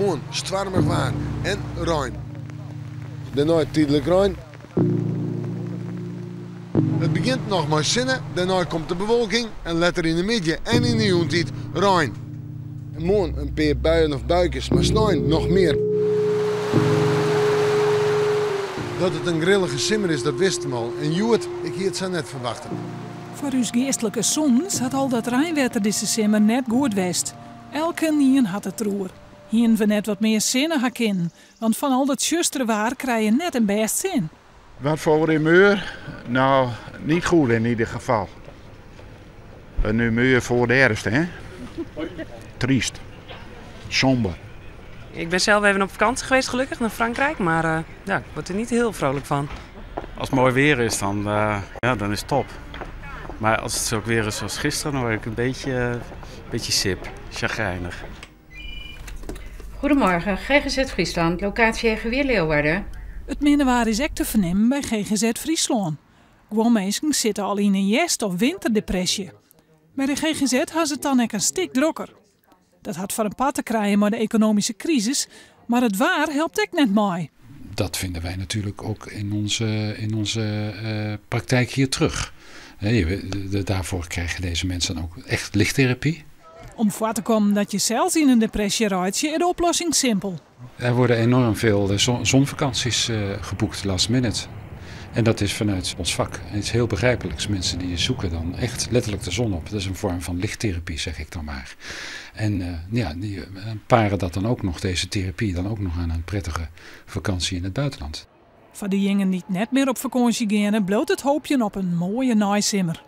Moarn stoarmich waar en rein. Dêrnei tydlik rein. It begjint noch mei sinne, dêrnei komt de bewolking en letter yn de middei en yn de jûntiid rein. Moarn in pear buien of buikes, mar snein noch mear. Dat it in grillige simmer is, dat wisten we al. En hjoed, ik hie it sa net ferwachte. Foar ús geastlike sûnens hat al dat reinwetter dizze simmer net goed west. Elkenien hat it deroer. Hienen we net wat mear sinne ha kinnen, want fan al dat tsjustere waar krije je net in bêst sin. Wat voor humeur? Nou, niet goed in ieder geval. Een humeur voor de herfst, hè? Triest. Somber. Ik ben zelf even op vakantie geweest, gelukkig, naar Frankrijk. Maar ja, ik word er niet heel vrolijk van. Als het mooi weer is, ja, dan is het top. Maar als het zo weer is zoals gisteren, dan word ik een beetje sip, chagrijnig. Goedemorgen, GGZ Friesland, locatie Hegewier Leeuwarden. It minne waar is ek te fernimmen by GGZ Fryslân. Guon minsken sitte al yn in hjerst- of winterdepresje. By de GGZ ha se it dan ek in stik drokker. Dat hat foar in part te krijen mei de ekonomyske krisis, mar it waar helpt ek net mei. Dat vinden wij natuurlijk ook in onze praktijk hier terug. Hè, daarvoor krijgen deze mensen dan ook echt lichttherapie. Om foar te kommen dat je sels yn in depresje reitsje, is de oplossing simpel. Er worden enorm veel zonvakanties geboekt last minute. En dat is vanuit ons vak. En het is heel begrijpelijk. Mensen die zoeken dan echt letterlijk de zon op. Dat is een vorm van lichttherapie, zeg ik dan maar. En ja, die paren dat dan ook nog, deze therapie, dan ook nog aan een prettige vakantie in het buitenland. Foar dyjingen dy't net mear op fakânsje geane, bliuwt it hoopjen op in moaie neisimmer.